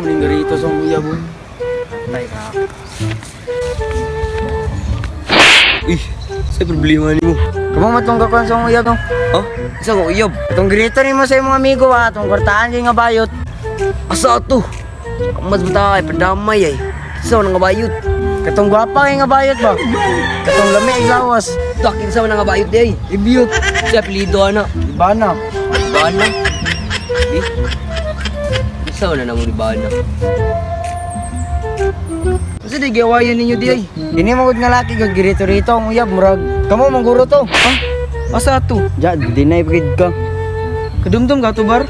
maning garito sa kuya boy. Tay ka. Uy, sa problema nimo. Kamo matong kakuan sa uyab no. Ha? Isa ko uyab. Atong grito nimo sa imong amigo ha, atong kwartaan kay nga bayot. Asa ato? Mas bata kay pandamay ay. Sa nga bayot. Katong gwapa kay nga bayot ba? Katong lami ay lawas. Takin sa nga bayot di ay. Ibiyot. Sa apelyido ana. Ibana. Bana. Eh? Isa na namo ni Bana. Kasi di giawayan ninyo di ay. Dini mo gud nga laki kag girito rito ang uyab murag. Kamo mangguro to. Ha? Asa ato? Ja, dinay pagid ka. Kadumdum ka to bar?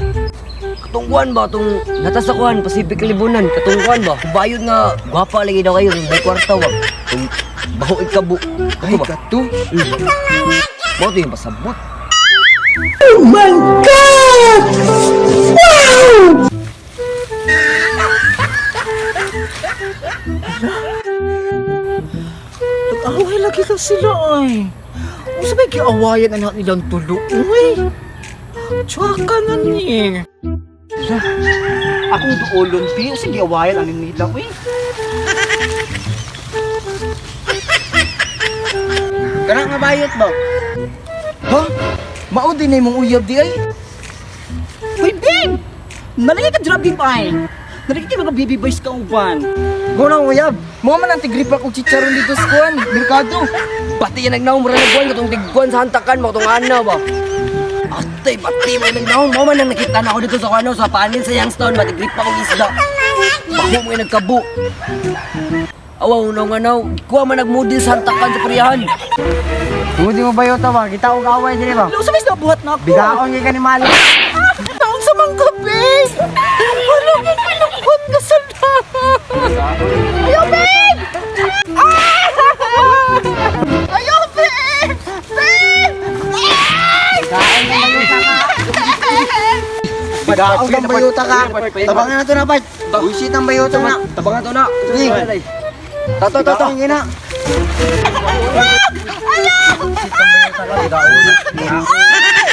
Katungkuan ba tong nata sa kuan Pacific Libunan katungkuan ba? Bayot nga gwapa lagi daw kayo may kwarta wa. Tung baho ikabu. Ay, Kato ba? kato. Mo to yung pasabot. Nag-away lagi ka sila ay. Unsa may giawayan anak nilang tulo? Uy. Tsaka na ni. Hala, akong duolon pi, unsa giawayan ani nila uy? Kana nga bayot ba? Ha? Mao din na imong uyab di ay. Uy, babe! Nalagay ka drop babe ay. Nalagay ka mga baby boys ka uban. Mo na ang uyab. Mga man ang tigripak og chicharon dito sa kuan, merkado. Pati yan nagnaong mura nagkuan katong tigkuan sa hantakan mo katong ana ba. Atay pati may nagnaong mo man ang nakita na ako dito sa kuano sa panel sa Youngstown matigrip pa kong isda. Baho mo yung nagkabo. Awaw na nga naw, kuha man nagmodel sa hantakan sa priyahan. Tungod mo bayot ba? Kita og away diri ba? Ano sa mas nabuhat na ako? Bigaon gyud ka ni Malo. Taon sa mangga, babe! Wala mo pinukuhan ka sa Ayaw, babe! Ah! Ayaw, babe! Babe! Bigaon kang bayota ka. Bigaon kang bayota ka. Tabangan na to na part. Bullshit ang bayota na. Tabangan to na. Sige. Tato tato. Bigaon gyud na. Bullshit ang bayota ka. Bigaon.